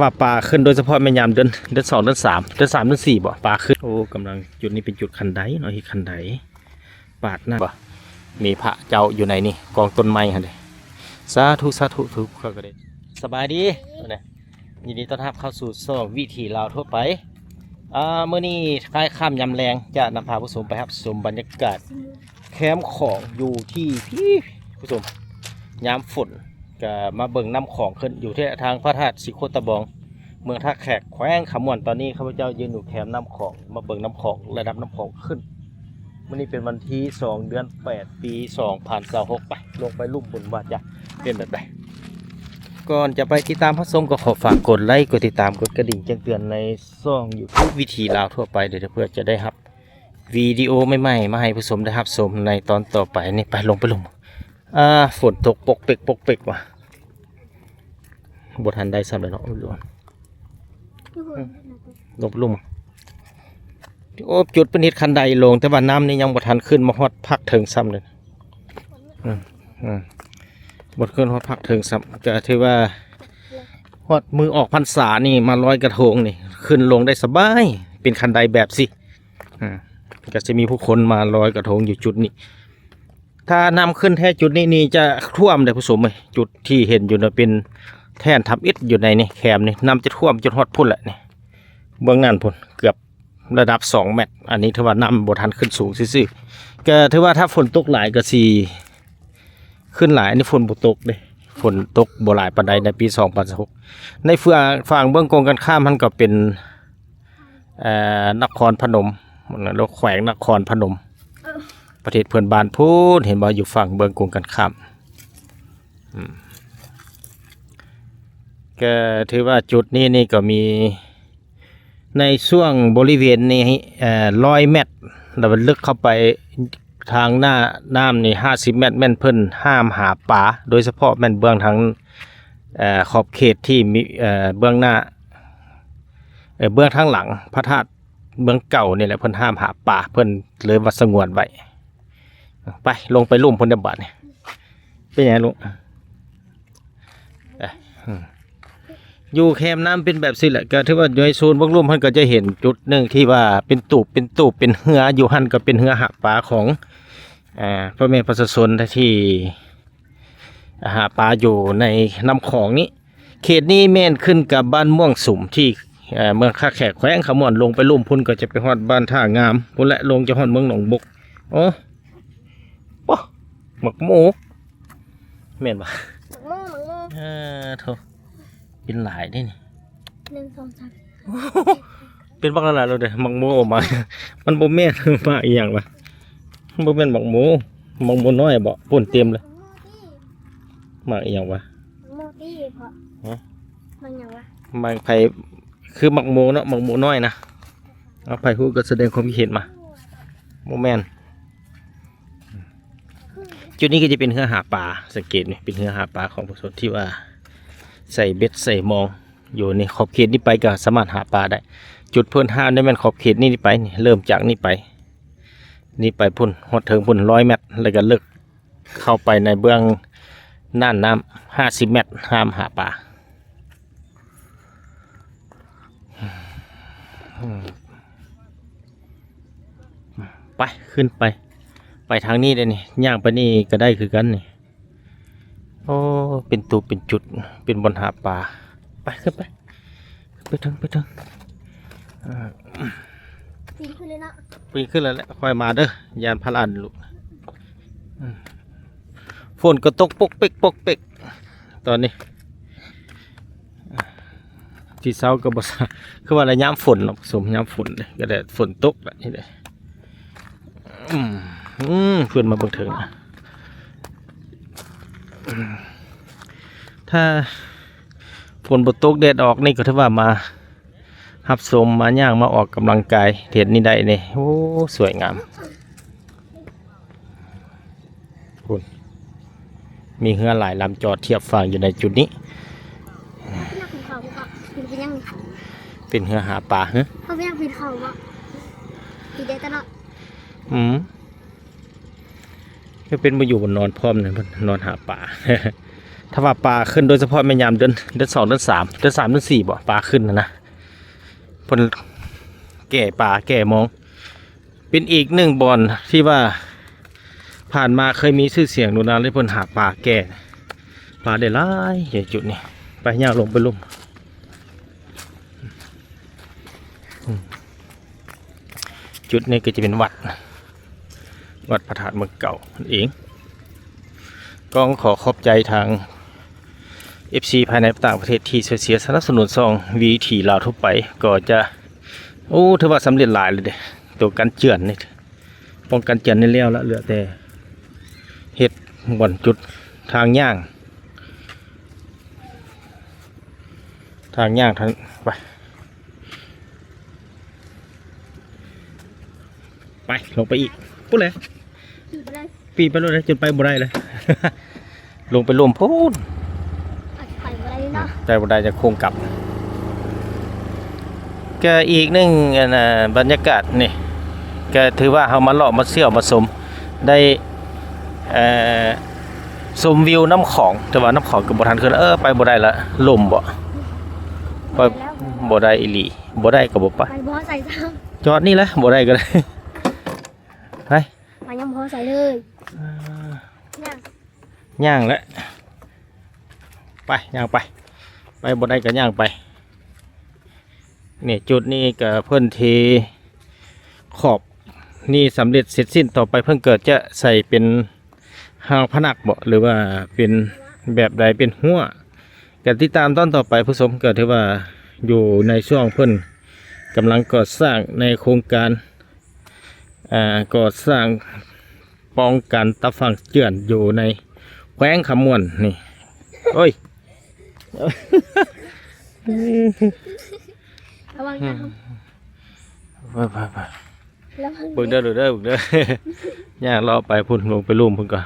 ວ່າປາຂຶ້ນ ໂດຍສະເພາະແມ່ນຍາມເດືອນ ເດືອນສອງ ເດືອນສາມ ເດືອນສາມ ເດືອນສີ່ບໍ ປາຂຶ້ນ. ໂອ້ ກຳລັງ ຈຸດນີ້ເປັນຈຸດຄັນໄດເນາະ ເຮັດຄັນໄດ ປາດນ້ຳ ມີພະເຈົ້າຢູ່ໃນນີ້ ກອງຕົ້ນໄມ້ຫັ້ນເດ້. ສາທຸ ສາທຸ ທຸກຄົນກໍໄດ້. ສະບາຍດີ ຍິນດີຕ້ອນຮັບເຂົ້າສູ່ຊ່ອງວິຖີລາວທົ່ວໄປ. ອາ ມື້ນີ້ຄ້າຍຄ່ຳຍາມແລງ ຈະນຳພາຜູ້ຊົມໄປຮັບຊົມບັນຍາກາດແຄມຂອງຢູ່ທີ່ພີ້ ຜູ້ຊົມ ຍາມຝົນ ກະມາເບິ່ງນ້ຳຂອງຂຶ້ນ ຢູ່ທີ່ທາງພະທາດສີໂຄດຕະບອງ ເມືອງທ່າແຂກ ແຂວງຄຳມ່ວນ. ຕອນນີ້ຂ້າພະເຈົ້າຢືນຢູ່ແຄມນ້ຳຂອງ ມາເບິ່ງນ້ຳຂອງ ລະດັບນ້ຳຂອງຂຶ້ນ. ມື້ນີ້ເປັນວັນທີສອງ ເດືອນແປດ ປີສອງພັນຊາວຫົກ. ໄປ ລົງໄປລຸ່ມພຸ້ນວ່າຈະເປັນແບບໃດ. ກ່ອນຈະໄປຕິດຕາມຮັບຊົມ ກໍຂໍຝາກກົດໄລ ກົດຕິດຕາມ ກົດກະດິ່ງແຈ້ງເຕືອນໃນຊ່ອງຢູທູບວິຖີລາວທົ່ວໄປເດີ ເພື່ອຈະໄດ້ຮັບ ວິດີໂອໃໝ່ໆ ມາໃຫ້ຜູ້ຊົມໄດ້ຮັບຊົມໃນຕອນຕໍ່ໄປນີ້. ໄປ ລົງໄປລຸ່ມ. ອາ ຝົນຕົກປົກເປັກປົກເປັກວ່າ ບໍ່ທັນໄດ້ຊ້ຳເລີຍເນາະ. ລົງໄປລຸ່ມ. ໂອ້ ຈຸດເພິ່ນເຮັດຄັນໄດລົງ ແຕ່ວ່ານ້ຳນີ້ຍັງບໍ່ທັນຂຶ້ນມາຮອດພາກເທິງຊ້ຳເລີຍ. ອືມ ອືມ ບໍ່ຂຶ້ນຮອດພາກເທິງຊ້ຳ ກະຖືວ່າຮອດມື້ອອກພັນສານີ້ ມາລອຍກະທົງນີ້ ຂຶ້ນລົງໄດ້ສະບາຍ ເປັນຄັນໄດແບບຊີ້. ອືມ ກະຊິມີຜູ້ຄົນມາລອຍກະທົງຢູ່ຈຸດນີ້. ຖ້ານ້ຳຂຶ້ນແທ້ຈຸດນີ້ນີ້ຈະຖ້ວມເດ້ຜູ້ຊົມເອີຍ. ຈຸດທີ່ເຫັນຢູ່ນະເປັນແທ່ນທຳອິດຢູ່ໃນນີ້ ແຄມນີ້ ນ້ຳຈະຖ້ວມຈົນຮອດພຸ້ນແຫຼະນີ້ ເບື້ອງນັ້ນພຸ້ນ ເກືອບ ລະດັບສອງແມັດ. ອັນນີ້ຖືວ່ານ້ຳບໍ່ທັນຂຶ້ນສູງຊື່ໆ ກະຖືວ່າຖ້າຝົນຕົກຫຼາຍກະຊິຂຶ້ນຫຼາຍ. ອັນນີ້ຝົນບໍ່ຕົກເດ້ ຝົນຕົກບໍ່ຫຼາຍປານໃດໃນປີສອງພັນຊາວຫົກ. ໃນເຟືອ ຝັ່ງເບື້ອງກົງກັນຂ້າມຫັ້ນກໍເປັນ ເອີ ນະຄອນພະນົມ ແຂວງນະຄອນພະນົມ ປະເທດເພື່ອນບ້ານພຸ້ນ ເຫັນບໍ່ ຢູ່ຝັ່ງເບື້ອງກົງກັນຂ້າມ. ອືມ ກະຖືວ່າຈຸດນີ້ນີ້ກໍມີ ໃນຊ່ວງບໍລິເວນນີ້ ເອີ ຮ້ອຍແມັດ ແລ້ວມັນເລິກເຂົ້າໄປທາງໜ້ານ້ຳນີ້ຫ້າສິບແມັດ ແມ່ນເພິ່ນຫ້າມຫາປາ ໂດຍສະເພາະແມ່ນເບື້ອງທາງ ເອີ ຂອບເຂດທີ່ມີ ເອີ ເບື້ອງໜ້າ ເອີ ເບື້ອງທາງຫຼັງພະທາດເບື້ອງເກົ່ານີ້ແຫຼະ ເພິ່ນຫ້າມຫາປາ ເພິ່ນເລີຍວ່າສະຫງວນໄວ້. ໄປ ລົງໄປລຸ່ມພຸ້ນເດີບາດນີ້. ເປັນຫຍັງລູກ? ເອີ ອືມ ຢູ່ແຄມນ້ຳເປັນແບບຊີ້ແຫຼະ ກະຖືວ່າຢູ່ໃນໂຊນເບື້ອງລຸ່ມຫັ້ນກະຈະເຫັນຈຸດໜຶ່ງທີ່ວ່າເປັນຕູບ ເປັນຕູບ ເປັນເຮືອ ຢູ່ຫັ້ນກະເປັນເຮືອຫາປາຂອງ ອາ ພໍ່ແມ່ປະຊາຊົນທີ່ຫາປາຢູ່ໃນນ້ຳຂອງນີ້. ເຂດນີ້ແມ່ນຂຶ້ນກັບບ້ານມ່ວງສຸມທີ່ ເອີ ເມືອງທ່າແຂກ ແຂວງຄຳມ່ວນ. ລົງໄປລຸ່ມພຸ້ນກໍຈະໄປຮອດບ້ານທ່າງາມພຸ້ນແຫຼະ ລົງຈະຮອດເມືອງໜອງບົກ. ໂອ້ ປະ ໝາກໂມ ແມ່ນບໍ່? ໝາກໂມ ໝາກໂມ ເອີ ໂທ້ ເປັນຫຼາຍເດ້ນີ້ ໜຶ່ງ ສອງ ສາມ ເປັນບັກຫຼາຍໆ ໂລດເດ້ ໝາກໂມອອກມາ. ມັນບໍ່ແມ່ນ ໝາກອີ່ຫຍັງວະ? ມັນບໍ່ແມ່ນໝາກໂມ ໝາກໂມນ້ອຍບໍ? ປຸ້ນເຕັມເລີຍ. ໝາກອີ່ຫຍັງວະ? ໝາກໂມຕິເພາະ ຮະ? ໝາກຫຍັງວະ? ໝາກໄຜ ຄືໝາກໂມເນາະ ໝາກໂມນ້ອຍນະ. ເອົາ ໃຜຮູ້ກໍສະແດງຄວາມຄິດເຫັນມາ. ບໍ່ແມ່ນ. ຈຸດນີ້ກໍຈະເປັນເຮືອຫາປາ ສັງເກດນີ້ ເປັນເຮືອຫາປາຂອງປະຊາຊົນທີ່ວ່າໃສ່ເບັດໃສ່ມອງຢູ່ໃນຂອບເຂດນີ້ໄປ ກໍສາມາດຫາປາໄດ້. ຈຸດເພິ່ນຫ້າມນີ້ແມ່ນຂອບເຂດນີ້ໄປນີ້ ເລີ່ມຈາກນີ້ໄປ ນີ້ໄປພຸ້ນ ຮອດເທິງພຸ້ນຮ້ອຍແມັດ ແລ້ວກໍເລິກເຂົ້າໄປໃນເບື້ອງໜ້ານ້ຳຫ້າສິບແມັດ ຫ້າມຫາປາ. ໄປ ຂຶ້ນໄປ ໄປທາງນີ້ເດ້ນີ້ ຍ່າງໄປນີ້ກໍໄດ້ຄືກັນນີ້. ໂອ້ ເປັນຕູບເປັນຈຸດ ເປັນບ່ອນຫາປາ. ໄປ ຂຶ້ນໄປ ໄປເທິງ ໄປເທິງ. ອ່າ ປີນຂຶ້ນເລີຍເນາະ ປີນຂຶ້ນແລ້ວແຫຼະ ຄ່ອຍມາເດີ ຢ້ານພະລາດລູກ. ອືມ ຝົນກໍຕົກປົກເປັກປົກເປັກຕອນນີ້. ທີ່ເຊົ້າກໍບໍ່ຊາ ຄືວ່າລະຍາມຝົນເນາະ ສົມຍາມຝົນເດ້ ກໍໄດ້ຝົນຕົກແບບນີ້ເດ້. ອືມ ອືມ ເພິ່ນມາເບິ່ງເທິງ. ອືມ ຖ້າຝົນບໍ່ຕົກແດດອອກນີ້ ກໍຖືວ່າມາຮັບຊົມ ມາຍ່າງ ມາອອກກຳລັງກາຍເຮັດນີ້ໄດ້ນີ້. ໂອ້ ສວຍງາມ. ພຸ້ນ ມີເຮືອຫຼາຍລຳຈອດທຽບຝັ່ງຢູ່ໃນຈຸດນີ້. ເປັນຫຍັງ? ເປັນເຮືອຫາປາ. ເຮົາບໍ່ຢາກເປັນເຂົາບໍ? ກິນໄດ້ຕະຫຼອດ. ອືມ ເປັນບໍ່ຢູ່ບໍ່ນອນພ້ອມນະ ນອນຫາປາ. ຖ້າວ່າປາຂຶ້ນ ໂດຍສະເພາະແມ່ນຍາມເດືອນ ເດືອນສອງ ເດືອນສາມ ເດືອນສາມ ເດືອນສີ່ບໍ ປາຂຶ້ນຫັ້ນນະ ເພິ່ນແກ່ປາແກ່ມອງ. ເປັນອີກໜຶ່ງບ່ອນທີ່ວ່າຜ່ານມາເຄີຍມີຊື່ສຽງໂດ່ງດັງ ແລະ ເພິ່ນຫາປາແກ່ ປາໄດ້ຫຼາຍຢູ່ຈຸດນີ້. ໄປ ຍ່າງລົງໄປລຸ່ມ. ອືມ ຈຸດນີ້ກໍຈະເປັນວັດ ວັດພະທາດເມືອງເກົ່ານັ້ນເອງ. ກໍຂໍຂອບໃຈທາງເອັຟຊີພາຍໃນ ແລະ ຕ່າງປະເທດທີ່ຊ່ວຍເຊຍສະໜັບສະໜູນຊ່ອງວິຖີລາວທົ່ວໄປ ກໍຈະ ໂອ້ ຖືວ່າສຳເລັດຫຼາຍເລີຍເດ້. ໂຕກັນເຈື່ອນນີ້ ປ້ອງກັນເຈື່ອນນີ້ແລ້ວລະ ເຫຼືອແຕ່ເຮັດບ່ອນຈຸດທາງຍ່າງ ທາງຍ່າງທາງ ໄປ ໄປ ລົງໄປອີກ ພຸ້ນແຫຼະ ປີນໄປໂລດເລີຍ ຈົນໄປບໍ່ໄດ້ເລີຍ ລົງໄປລຸ່ມພຸ້ນ ອາດຈະໄປບໍ່ໄດ້ເນາະ ໄປບໍ່ໄດ້ ຈະໂຄ້ງກັບ. ກໍອີກໜຶ່ງ ອັນນ່າ ບັນຍາກາດນີ້ ກໍຖືວ່າເຮົາມາເລາະມາທ່ຽວມາຊົມ ໄດ້ ເອີ ຊົມວິວນ້ຳຂອງ ແຕ່ວ່ານ້ຳຂອງກໍບໍ່ທັນຂຶ້ນ ເອີ ໄປບໍ່ໄດ້ລະ ລົມບໍ ໄປບໍ່ໄດ້ອີ່ຫຼີ ບໍ່ໄດ້ກໍບໍ່ໄປ ໄປບໍ່ໃສ່ຊ້ຳ ຈອດນີ້ລະ ບໍ່ໄດ້ກໍໄດ້ ໄປ ໄປຍັງບໍ່ໃສ່ເລີຍ ຍ່າງ ຍ່າງແຫຼະ ໄປ ຍ່າງໄປ ໄປບໍ່ໄດ້ກໍຍ່າງໄປ. ນີ້ ຈຸດນີ້ກໍເພິ່ນເທຂອບນີ້ສຳເລັດເສັດສິ້ນ ຕໍ່ໄປເພິ່ນກໍຈະໃສ່ເປັນຮາວພະນັກບໍ ຫຼືວ່າເປັນແບບໃດ ເປັນຮົ້ວ ກໍຕິດຕາມຕອນຕໍ່ໄປ ຜູ້ຊົມ. ກໍຖືວ່າຢູ່ໃນຊ່ວງເພິ່ນກຳລັງກໍ່ສ້າງໃນໂຄງການ ອ່າ ກໍ່ສ້າງປ້ອງກັນຕາຝັ່ງເຈື່ອນຢູ່ໃນແຂວງຄຳມ່ວນນີ້ ໂອ້ຍ ລະວັງ ອືມ ໄປໆໆ ລະວັງ ເບິ່ງເດີ ເບິ່ງເດີ ເບິ່ງເດີ ຍ່າງເລາະໄປພຸ້ນ ລົງໄປລຸ່ມພຸ້ນກ່ອນ.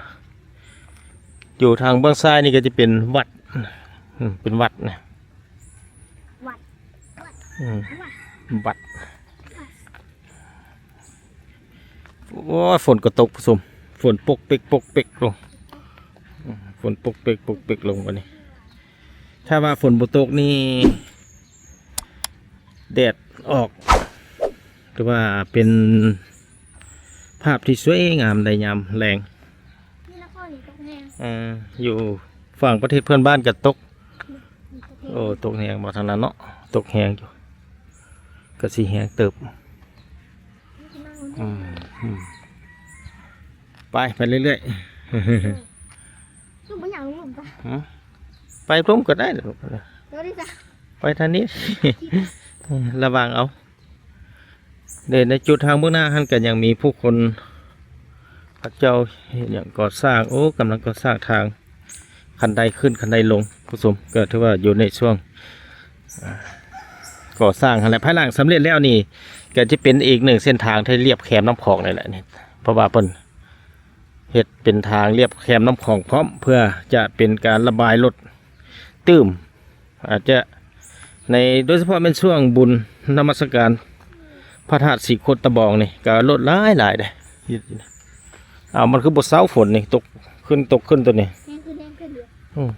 ຢູ່ທາງເບື້ອງຊ້າຍນີ້ກໍຈະເປັນວັດ ອືມ ເປັນວັດນະ ວັດ ວັດ ອືມ ວັດ ວັດ ໂອ້ຍ ຝົນກໍຕົກ ຜູ້ຊົມ ຝົນປົກເປັກປົກເປັກລົງ ອືມ ຝົນປົກເປັກປົກເປັກລົງບັດນີ້. ຖ້າວ່າຝົນບໍ່ຕົກນີ້ ແດດອອກ ຖືວ່າເປັນພາບທີ່ສວຍງາມໃນຍາມແລງ. ນີ້ນະຄອນນີ້ຕົກແຮງ ເອີ ຢູ່ຝັ່ງປະເທດເພື່ອນບ້ານກໍຕົກ. ຕົກແຮງ ໂອ້ ຕົກແຮງບໍ່ທາງນັ້ນເນາະ ຕົກແຮງຢູ່ ກໍຊິແຮງເຕີບ. ອືມ ອືມ ໄປ ໄປເລື້ອຍໆ ຄືບໍ່ຢາກລົງຫຼຸມປະ? ຫື ໄປລົມກໍໄດ້ ໄປທາງນີ້ ລະວັງເອົາ. ເດ້ ໃນຈຸດທາງເບື້ອງໜ້າຫັ້ນກໍຍັງມີຜູ້ຄົນ ເຂົາເຈົ້າເຮັດຫຍັງກໍ່ສ້າງ ໂອ້ ກຳລັງກໍ່ສ້າງທາງ ຄັນໄດຂຶ້ນຄັນໄດລົງ ຜູ້ຊົມ ກໍຖືວ່າຢູ່ໃນຊ່ວງ ອ່າ ກໍ່ສ້າງຫັ້ນແຫຼະ. ພາຍຫຼັງສຳເລັດແລ້ວນີ້ ກໍຈະເປັນອີກໜຶ່ງເສັ້ນທາງທີ່ລຽບແຄມນ້ຳຂອງນີ້ແຫຼະນີ້ ເພາະວ່າເພິ່ນເຮັດເປັນທາງລຽບແຄມນ້ຳຂອງພ້ອມ ເພື່ອຈະເປັນການລະບາຍລົດຕື່ມ ອາດຈະໃນ ໂດຍສະເພາະແມ່ນຊ່ວງບຸນນະມັດສະການພະທາດສີໂຄດຕະບອງນີ້ ກໍລົດຫຼາຍໆເດ້. ອ້າວ ມັນຄືບໍ່ເຊົາຝົນນີ້ ຕົກຂຶ້ນ ຕົກຂຶ້ນຕົວນີ້ ແຮງຂຶ້ນ ແຮງຂຶ້ນຢູ່ ອືມ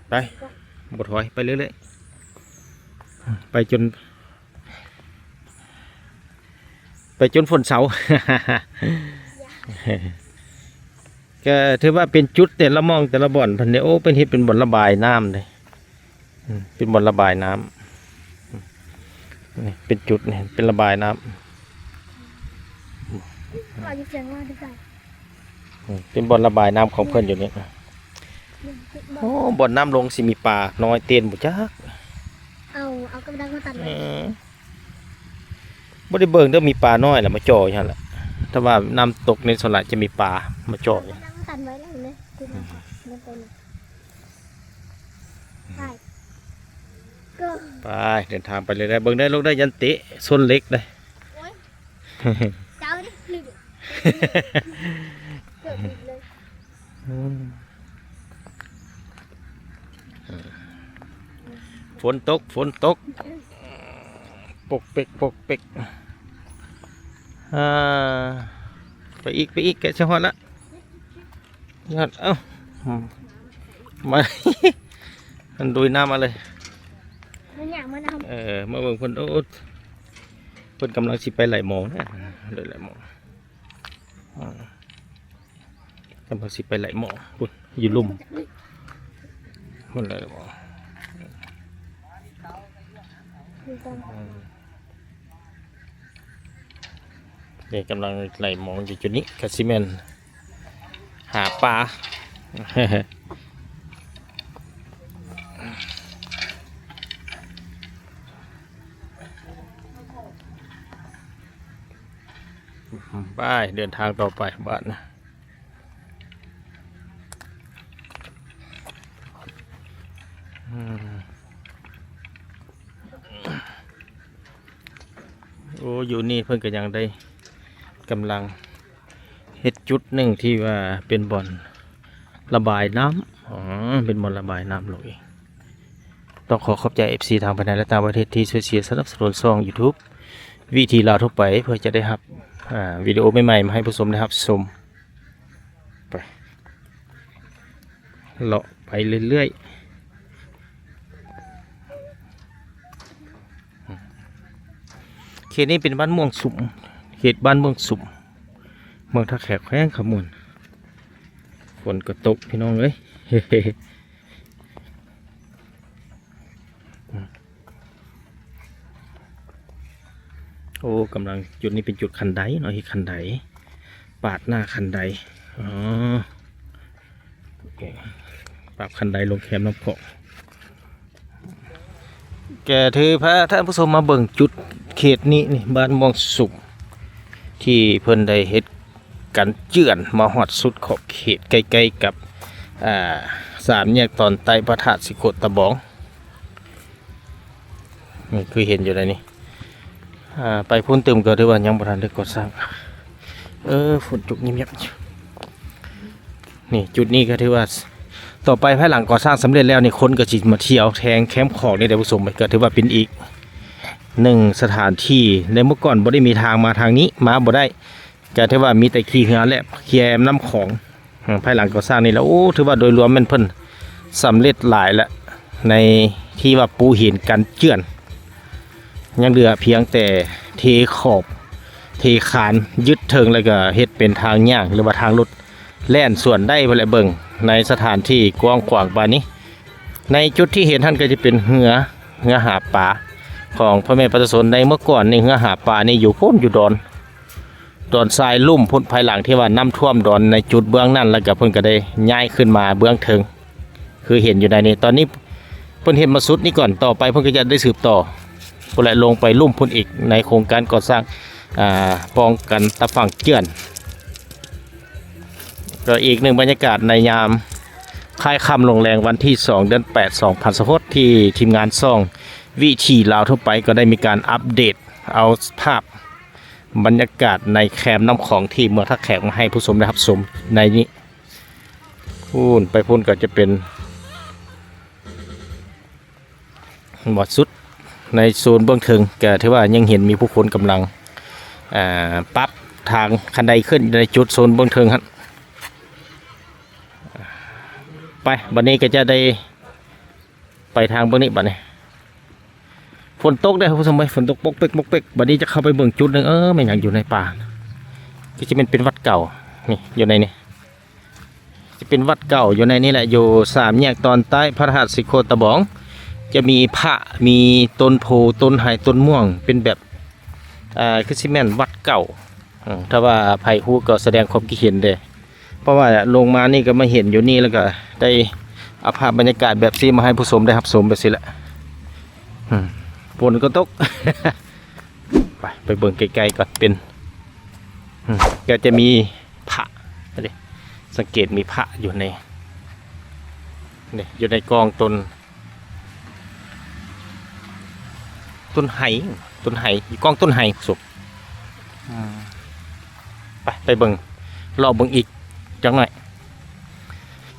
ໄປ ບໍ່ຖອຍ ໄປເລື້ອຍໆ ໄປຈົນ ໄປຈົນຝົນເຊົາ ກໍຖືວ່າເປັນຈຸດແຕ່ລະໝ່ອງແຕ່ລະບ່ອນເພິ່ນນີ້ ໂອ້ ເພິ່ນເຮັດເປັນບ່ອນລະບາຍນ້ຳເດ້ ອືມ ເປັນບ່ອນລະບາຍນ້ຳ ນີ້ເປັນຈຸດນີ້ ເປັນລະບາຍນ້ຳ ອືມ ເປັນບ່ອນລະບາຍນ້ຳຂອງເພິ່ນຢູ່ນີ້. ໂອ້ ບ່ອນນ້ຳລົງຊິມີປານ້ອຍເຕັ້ນບໍ່ຈັກ ເອົາ ເອົາກັບດັກມາຕັດໄວ້ ອືມ ບໍ່ໄດ້ເບິ່ງເດີ ມີປານ້ອຍລະມາຈ່ອຢູ່ຫັ້ນລະ ຖ້າວ່ານ້ຳຕົກນີ້ສ່ວນຫຼາຍຈະມີປາມາຈ່ອຢູ່ ເອົາກັບດັກມາຕັດໄວ້ແລ້ວເນາະ ອືມ ໄປ ເດີນທາງໄປເລື້ອຍໆ ເບິ່ງເດີລູກເດີ ຢ້ານເຕະຊົນເຫຼັກເດີ ໂອ້ຍ ເຈົ້າເດ້ ເກືອບອີກເລີຍ ອືມ ຝົນຕົກ ຝົນຕົກ ປົກເປັກ ປົກເປັກ ອ່າ ໄປອີກ ໄປອີກ ໃກ້ຊິຮອດລະ ຮອດ ເອົ້າ ມາ ມັນໂດຍນ້ຳມາເລີຍ ມັນຫຍັງມັນເອົາ ເອີ ມາເບິ່ງເພິ່ນ ໂອ້ ເພິ່ນກຳລັງຊິໄປໄຫຼໝໍນະ ໄຫຼໝໍ ອືມ ກຳລັງຊິໄປໄຫຼໝໍພຸ້ນ ຢູ່ລຸ່ມພຸ້ນ ໄຫຼໝໍ ອືມ ນີ້ກຳລັງໄຫຼໝໍຢູ່ຈຸດນີ້ ກະຊິແມ່ນຫາປາ ໄປ ເດີນທາງຕໍ່ໄປບາດນະ ອືມ ໂອ້ ຢູ່ນີ້ເພິ່ນກະຍັງໄດ້ກຳລັງເຮັດຈຸດໜຶ່ງທີ່ວ່າເປັນບ່ອນລະບາຍນ້ຳ ອໍ ເປັນບ່ອນລະບາຍນ້ຳລົງເອງ. ຕ້ອງຂໍຂອບໃຈເອັຟຊີທາງພາຍໃນ ແລະ ຕ່າງປະເທດທີ່ຊ່ວຍເຊຍສະໜັບສະໜູນຊ່ອງຢູທູບ ວິຖີລາວທົ່ວໄປ ເພື່ອຈະໄດ້ຮັບ ອາ ວິດີໂອໃໝ່ໆ ມາໃຫ້ຜູ້ຊົມໄດ້ຮັບຊົມ. ໄປ ເລາະໄປເລື້ອຍໆ ເຂດນີ້ເປັນບ້ານມ່ວງສຸມ ເຂດບ້ານມ່ວງສຸມ ເມືອງທ່າແຂກ ແຂວງຄຳມ່ວນ. ຝົນກໍຕົກ ພີ່ນ້ອງເອີຍ. ໂອ້ ກຳລັງ ຈຸດນີ້ເປັນຈຸດຄັນໄດເນາະ ເຮັດຄັນໄດ ປາດໜ້າຄັນໄດ ອໍ ປັບຄັນໄດລົງແຄມນ້ຳຂອງ. ກະຖືພາທ່ານຜູ້ຊົມມາເບິ່ງຈຸດເຂດນີ້ ນີ້ ບ້ານມ່ວງສຸມ ທີ່ເພິ່ນໄດ້ເຮັດກັນເຈື່ອນມາຮອດສຸດຂອບເຂດ ໃກ້ໆກັບ ອາ ສາມແຍກຕອນໃຕ້ພະທາດສີໂຄດຕະບອງ. ນີ້ຄືເຫັນຢູ່ໃນນີ້ ອາ ໄປພຸ້ນຕື່ມກໍຖືວ່າຍັງບໍ່ທັນໄດ້ກໍ່ສ້າງ. ເອີ ຝົນຕົກຍິບໆ ນີ້ ຈຸດນີ້ກໍຖືວ່າ ຕໍ່ໄປພາຍຫຼັງກໍ່ສ້າງສຳເລັດແລ້ວນີ້ ຄົນກໍຊິມາທ່ຽວແຖງແຄມຂອງນີ້ແຫຼະ ຜູ້ຊົມເອີຍ. ກໍຖືວ່າເປັນອີກໜຶ່ງສະຖານທີ່ ໃນເມື່ອກ່ອນບໍ່ໄດ້ມີທາງມາທາງນີ້ ມາບໍ່ໄດ້ ກໍຖືວ່າມີແຕ່ຂີ່ເຮືອແລ່ນແຄມນ້ຳຂອງ. ອືມ ພາຍຫຼັງກໍ່ສ້າງນີ້ແຫຼະ ໂອ້ ຖືວ່າໂດຍລວມແມ່ນເພິ່ນສຳເລັດຫຼາຍແລ້ວ ໃນທີ່ວ່າປູຫີນກັນເຈື່ອນ ຍັງເຫຼືອພຽງແຕ່ເທຂອບ ເທຄານ ຍຶດເທິງ ແລ້ວກໍເຮັດເປັນທາງຍ່າງ ຫຼືວ່າທາງລົດແລ່ນສວນໄດ້ພຸ້ນແຫຼະ. ເບິ່ງໃນສະຖານທີ່ກວ້າງຂວາງປານນີ້ ໃນຈຸດທີ່ເຫັນຫັ້ນກໍຈະເປັນເຮືອ ເຮືອຫາປາຂອງພໍ່ແມ່ປະຊາຊົນ. ໃນເມື່ອກ່ອນນີ້ ເຮືອຫາປານີ້ຢູ່ພຸ້ນ ຢູ່ດອນ ດອນຊາຍລຸ່ມພຸ້ນ ພາຍຫຼັງທີ່ວ່ານ້ຳຖ້ວມດອນໃນຈຸດເບື້ອງນັ້ນ ແລ້ວກໍເພິ່ນກໍໄດ້ຍ້າຍຂຶ້ນມາເບື້ອງເທິງ ຄືເຫັນຢູ່ໃນນີ້. ຕອນນີ້ເພິ່ນເຮັດມາສຸດນີ້ກ່ອນ ຕໍ່ໄປເພິ່ນກໍຈະໄດ້ສືບຕໍ່ພຸ້ນແຫຼະ ລົງໄປລຸ່ມພຸ້ນອີກ ໃນໂຄງການກໍ່ສ້າງ ອາ ປ້ອງກັນຕາຝັ່ງເຈື່ອນ. ກໍອີກໜຶ່ງບັນຍາກາດໃນຍາມຄ້າຍຄ່ຳລົງແລງ ວັນທີສອງ ເດືອນແປດ ສອງພັນຊາວຫົກ ທີ່ທີມງານຊ່ອງວິຖີລາວທົ່ວໄປ ກໍໄດ້ມີການອັບເດດເອົາພາບ ບັນຍາກາດໃນແຄມນ້ຳຂອງທີ່ເມືອງທ່າແຂກມາໃຫ້ຜູ້ຊົມໄດ້ຮັບຊົມໃນນີ້. ພຸ້ນ ໄປພຸ້ນກໍຈະເປັນ ໝົດສຸດໃນໂຊນເບື້ອງເທິງ ກໍຖືວ່າຍັງເຫັນມີຜູ້ຄົນກຳລັງ ອາ ປັບທາງຄັນໄດຂຶ້ນໃນຈຸດໂຊນເບື້ອງເທິງຫັ້ນ. ໄປ ບັດນີ້ກໍຈະໄດ້ ໄປທາງເບື້ອງນີ້ບັດນີ້. ຝົນຕົກເດ້ທ່ານຜູ້ຊົມເອີຍ ຝົນຕົກປົກເປັກປົກເປັກ. ບັດນີ້ຈະເຂົ້າໄປເບິ່ງຈຸດໜຶ່ງ ເອີ ແມ່ນຫຍັງຢູ່ໃນປ່າ ຄືຊິແມ່ນເປັນວັດເກົ່າ. ນີ້ ຢູ່ໃນນີ້ ຊິເປັນວັດເກົ່າຢູ່ໃນນີ້ແຫຼະ ຢູ່ສາມແຍກຕອນໃຕ້ພະທາດສີໂຄດຕະບອງ ຈະມີພະ ມີຕົ້ນໂພ ຕົ້ນໄຮ ຕົ້ນມ່ວງ ເປັນແບບ ອາ ຄືຊິແມ່ນວັດເກົ່າ. ອືມ ຖ້າວ່າໃຜຮູ້ກໍສະແດງຄວາມຄິດເຫັນເດ້. ເພາະວ່າລົງມານີ້ກໍມາເຫັນຢູ່ນີ້ ແລ້ວກໍໄດ້ເອົາພາບບັນຍາກາດແບບຊີ້ມາໃຫ້ຜູ້ຊົມໄດ້ຮັບຊົມແບບຊີ້ແຫຼະ. ອືມ ຝົນກໍຕົກ ໄປ ໄປເບິ່ງໃກ້ໆກ່ອນ ເປັນ ອືມ ກໍຈະມີພະ ເດ້ ສັງເກດມີພະຢູ່ໃນ ນີ້ ຢູ່ໃນກອງຕົ້ນ ຕົ້ນໄຮ ຕົ້ນໄຮ ຢູ່ກ້ອງຕົ້ນໄຮ ສົບ ອືມ ໄປ ໄປເບິ່ງ ເລາະເບິ່ງອີກຈັກໜ້ອຍ.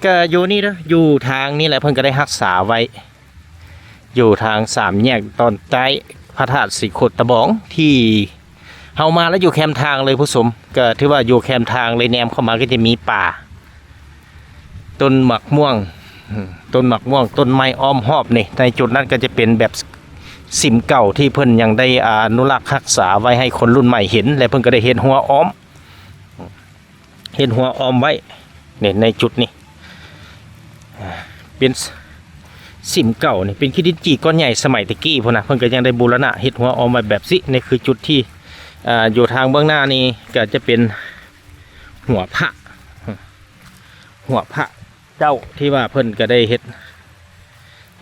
ກະຢູ່ນີ້ເດີ ຢູ່ທາງນີ້ແຫຼະ ເພິ່ນກະໄດ້ຮັກສາໄວ້ ຢູ່ທາງສາມແຍກຕອນໃຕ້ພະທາດສີໂຄດຕະບອງ ທີ່ ເຮົາມາແລ້ວຢູ່ແຄມທາງເລີຍຜູ້ຊົມ, ກໍຖືວ່າຢູ່ແຄມທາງເລີຍ, ແນມເຂົ້າມາກໍຈະມີປ່າ ຕົ້ນໝາກມ່ວງ ອືມ ຕົ້ນໝາກມ່ວງ ຕົ້ນໄມ້ອ້ອມຮອບນີ້. ໃນຈຸດນັ້ນກໍຈະເປັນແບບສິມເກົ່າທີ່ເພິ່ນຍັງໄດ້ອະນຸລັກຮັກສາໄວ້ໃຫ້ຄົນລຸ້ນໃໝ່ເຫັນ ແລະ ເພິ່ນກໍໄດ້ເຮັດຮົ້ວອ້ອມ ເຮັດຮົ້ວອ້ອມໄວ້ນີ້ ໃນຈຸດນີ້ ອາ ເປັນສິມເກົ່ານີ້ ເປັນຂີ້ດິນຈີ່ກ້ອນໃຫຍ່ສະໄໝແຕ່ກີ້ພຸ້ນນະ, ເພິ່ນກໍຍັງໄດ້ບູລະນະເຮັດຮົ້ວອ້ອມໄວ້ແບບຊີ້. ນີ້ຄືຈຸດທີ່ ອາ ຢູ່ທາງເບື້ອງໜ້ານີ້ກໍຈະເປັນຫົວພະ ຫົວພະເຈົ້າທີ່ວ່າເພິ່ນກໍໄດ້ເຮັດ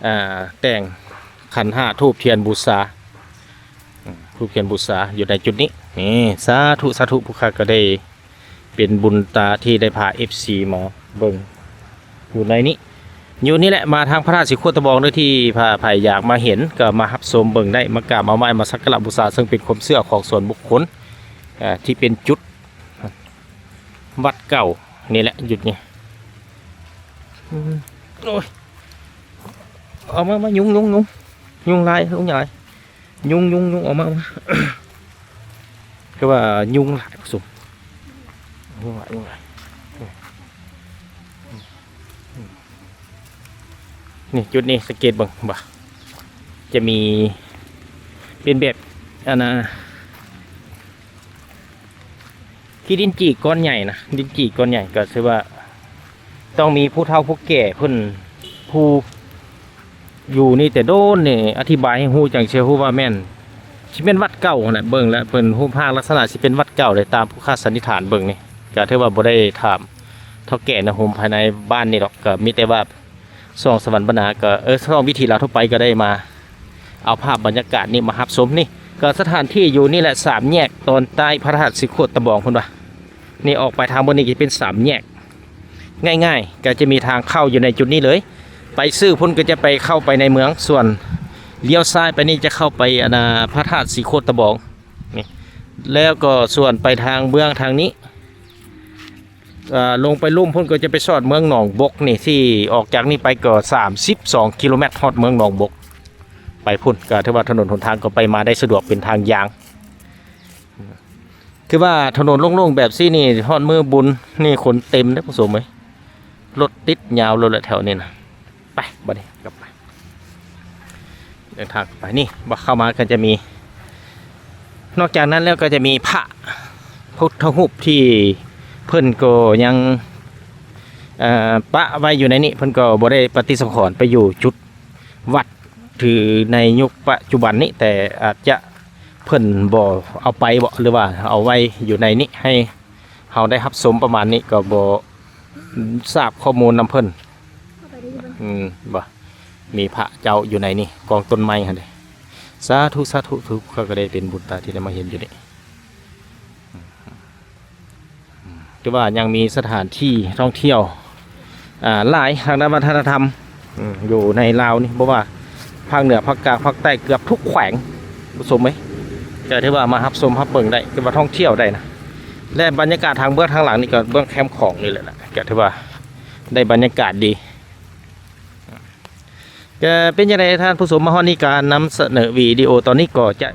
ອ່າ ແຕ່ງຂັນຫ້າ ທູບທຽນບູຊາ ອືມ ທູບທຽນບູຊາຢູ່ໃນຈຸດນີ້. ນີ້ ສາທຸ ສາທຸ ຜູ້ຂ້າກໍໄດ້ເປັນບຸນຕາທີ່ໄດ້ພາເອັຟຊີມາເບິ່ງຢູ່ໃນນີ້ ຢູ່ນີ້ແຫຼະ. ມາທາງພະທາດສີໂຄດຕະບອງເດີ ທີ່ຖ້າໃຜຢາກມາເຫັນກໍມາຮັບຊົມເບິ່ງໄດ້, ມາກາບມາໄຫວ້ ມາສັກກາລະບູຊາ ເຊິ່ງເປັນຄວາມເຊື່ອຂອງສ່ວນບຸກຄົນ ອ່າ ທີ່ເປັນຈຸດ ວັດເກົ່ານີ້ແຫຼະ ຈຸດນີ້. ອືມ ໂອ້ຍ ເອົາມາ ມາ ຍຸງ ຍຸງ ຍຸງ ຍຸງຫຼາຍ ຍຸງຫຼາຍ ຍຸງ ຍຸງ ຍຸງ ເອົາມາ ເອົາມາ ຄືວ່າຍຸງຫຼາຍ ຜູ້ຊົມ ຍຸງຫຼາຍ ຍຸງຫຼາຍ. ນີ້ ຈຸດນີ້ສັງເກດເບິ່ງ ເຫັນບໍ່ ຈະມີເປັນແບບ ອັນນ່າ ຂີ້ດິນຈີ່ກ້ອນໃຫຍ່ນະ, ດິນຈີ່ກ້ອນໃຫຍ່ ກໍຄືວ່າຕ້ອງມີຜູ້ເຖົ້າຜູ້ແກ່ເພິ່ນ ຜູ້ຢູ່ນີ້ແຕ່ດົນນີ້ ອະທິບາຍໃຫ້ຮູ້ ຈັ່ງຊິຮູ້ວ່າແມ່ນ ຊິແມ່ນວັດເກົ່າຫັ້ນແຫຼະ. ເບິ່ງແລ້ວເພິ່ນຮູບຮ່າງລັກສະນະຊິເປັນວັດເກົ່າເລີຍ ຕາມຜູ້ຂ້າສັນນິຖານເບິ່ງນີ້. ກໍຖືວ່າບໍ່ໄດ້ຖາມເຖົ້າແກ່ໃນໂຮມພາຍໃນບ້ານນີ້ດອກ, ກໍມີແຕ່ວ່າ ຊ່ອງສະຫວັນບັນນາ ກໍ ເອີ ຊ່ອງວິຖີລາວທົ່ວໄປ ກໍໄດ້ມາເອົາພາບບັນຍາກາດນີ້ມາຮັບຊົມ. ນີ້ກໍສະຖານທີ່ຢູ່ນີ້ແຫຼະ ສາມແຍກຕອນໃຕ້ພະທາດສີໂຄດຕະບອງ ເພິ່ນວ່າ. ນີ້ອອກໄປທາງເບື້ອງນີ້ກໍເປັນສາມແຍກ ງ່າຍໆ ກໍຈະມີທາງເຂົ້າຢູ່ໃນຈຸດນີ້ເລີຍ. ໄປຊື່ພຸ້ນກໍຈະໄປເຂົ້າໄປໃນເມືອງ, ສ່ວນລ້ຽວຊ້າຍໄປນີ້ຈະເຂົ້າໄປ ອັນນ່າ ພະທາດສີໂຄດຕະບອງນີ້. ແລ້ວກໍສ່ວນໄປທາງເບື້ອງທາງນີ້ ເອີ ລົງໄປລຸ່ມພຸ້ນກໍຈະໄປຊອດເມືອງໜອງບົກນີ້, ທີ່ອອກຈາກນີ້ໄປກໍສາມສິບສອງກິໂລແມັດ ຮອດເມືອງໜອງບົກ ໄປພຸ້ນ. ກໍຖືວ່າຖະໜົນຫົນທາງກໍໄປມາໄດ້ສະດວກ ເປັນທາງຢາງ. ຄືວ່າຖະໜົນໂລ່ງໆແບບຊີ້ນີ້ ຮອດມື້ບຸນນີ້ຄົນເຕັມເດ້ຜູ້ຊົມເອີຍ, ລົດຕິດຍາວໂລດແຫຼະແຖວນີ້ນະ. ໄປ ບັດນີ້ກັບໄປ ເດີນທາງໄປ. ນີ້ ບໍ່ ເຂົ້າມາກໍຈະມີ ນອກຈາກນັ້ນແລ້ວກໍຈະມີພະພຸດທະຮູບທີ່ເພິ່ນກໍຍັງ ເອີ ປະໄວ້ຢູ່ໃນນີ້, ເພິ່ນກໍບໍ່ໄດ້ປະຕິສັງຂອນໄປຢູ່ຈຸດວັດ ຫຼື ໃນຍຸກປັດຈຸບັນນີ້, ແຕ່ອາດຈະເພິ່ນບໍ່ເອົາໄປບໍ ຫຼືວ່າເອົາໄວ້ຢູ່ໃນນີ້ໃຫ້ເຮົາໄດ້ຮັບຊົມປະມານນີ້, ກໍບໍ່ ຊາບຂໍ້ມູນນຳເພິ່ນ. ອືມ ບໍ່ ມີພະເຈົ້າຢູ່ໃນນີ້ ກອງຕົ້ນໄມ້ຫັ້ນເດ້. ສາທຸ ສາທຸ ທຸກຄົນກໍໄດ້ເປັນບຸນຕາທີ່ໄດ້ມາເຫັນຢູ່ນີ້. ຖືວ່າຍັງມີສະຖານທີ່ທ່ອງທ່ຽວ ອ່າ ຫຼາຍທາງດ້ານວັດທະນະທຳ ອືມ ຢູ່ໃນລາວນີ້, ບໍ່ວ່າພາກເໜືອ ພາກກາງ ພາກໃຕ້ ເກືອບທຸກແຂວງ ຜູ້ຊົມເອີຍ. ກໍຖືວ່າມາຮັບຊົມຮັບເບິ່ງໄດ້, ຖືວ່າທ່ອງທ່ຽວໄດ້ນະ. ແລະ ບັນຍາກາດທາງເບື້ອງທາງຫຼັງນີ້ກໍເບື້ອງແຄມຂອງນີ້ແຫຼະນະ, ກໍຖືວ່າໄດ້ບັນຍາກາດດີ. ກໍເປັນຈັ່ງໃດທ່ານຜູ້ຊົມ, ມາຮອດນີ້ການນຳສະເໜີວິດີໂອຕອນນີ້ກໍຈະ